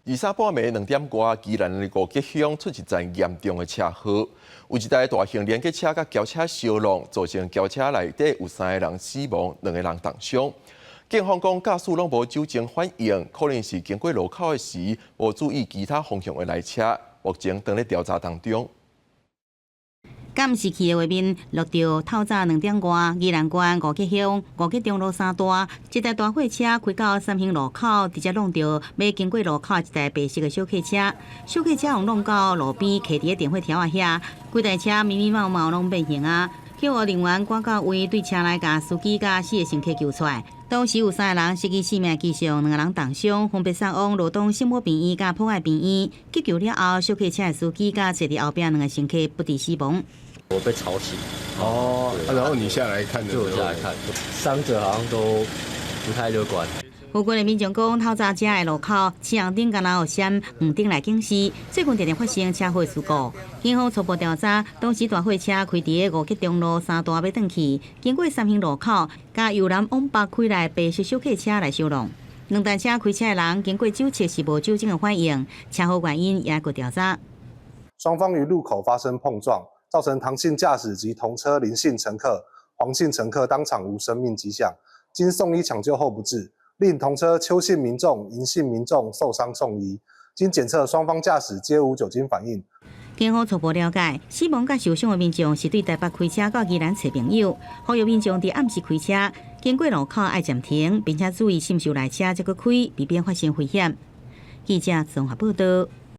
二三半暝2點外，宜蘭的五結鄉出一場嚴重的車禍，有一台大型連結車佮轎車相挵，造成轎車內底有三个人死亡，兩个人重傷。警方講駕駛攏無酒精反應，可能是經過路口的時無注意其他方向的來車，目前正咧調查當中。監視器的畫面錄著透早2點外，宜蘭縣五結鄉五結中路三段，一台大貨車開到三興路口，直接挵著欲經過路口一台白色的小客車，小客車予挵到路邊徛佇咧電火柱仔遐，規台車密密麻麻攏變形啊！救護人員趕到位，對車內共司機佮四個乘客救出來。當時有三個人失去性命，其中兩個人重傷，分別送往羅東聖母病院佮博愛病院。急救了後，小客車的司機佮坐佇後壁兩个乘客不治死亡。我被吵醒。哦，然後你下來看，就我下來看，傷者好像都不太樂觀。附近的民眾講，透早遮的路口，青紅燈敢若有閃黃燈來警示，最近常常發生車禍事故。警方初步調查，當時大貨車開佇五結中路三段欲轉去，經過三興路口，佮由南往北開來白色小客車來相挵。兩台車開車的人經過酒測是無酒精的反應，車禍原因也閣調查。雙方於路口發生碰撞，造成唐姓駕駛及同車林姓乘客、黃姓乘客當場無生命跡象，經送醫搶救後不治。另同車邱姓民眾、尹姓民眾受傷送醫，經檢測雙方駕駛皆無酒精反應。警方初步了解，死亡佮受傷的民眾是對台北開車到宜蘭揣朋友，呼籲民眾佇暗時開車，經過路口愛暫停，並且注意是毋是有來車才閣開，避免發生危險。記者綜合報道。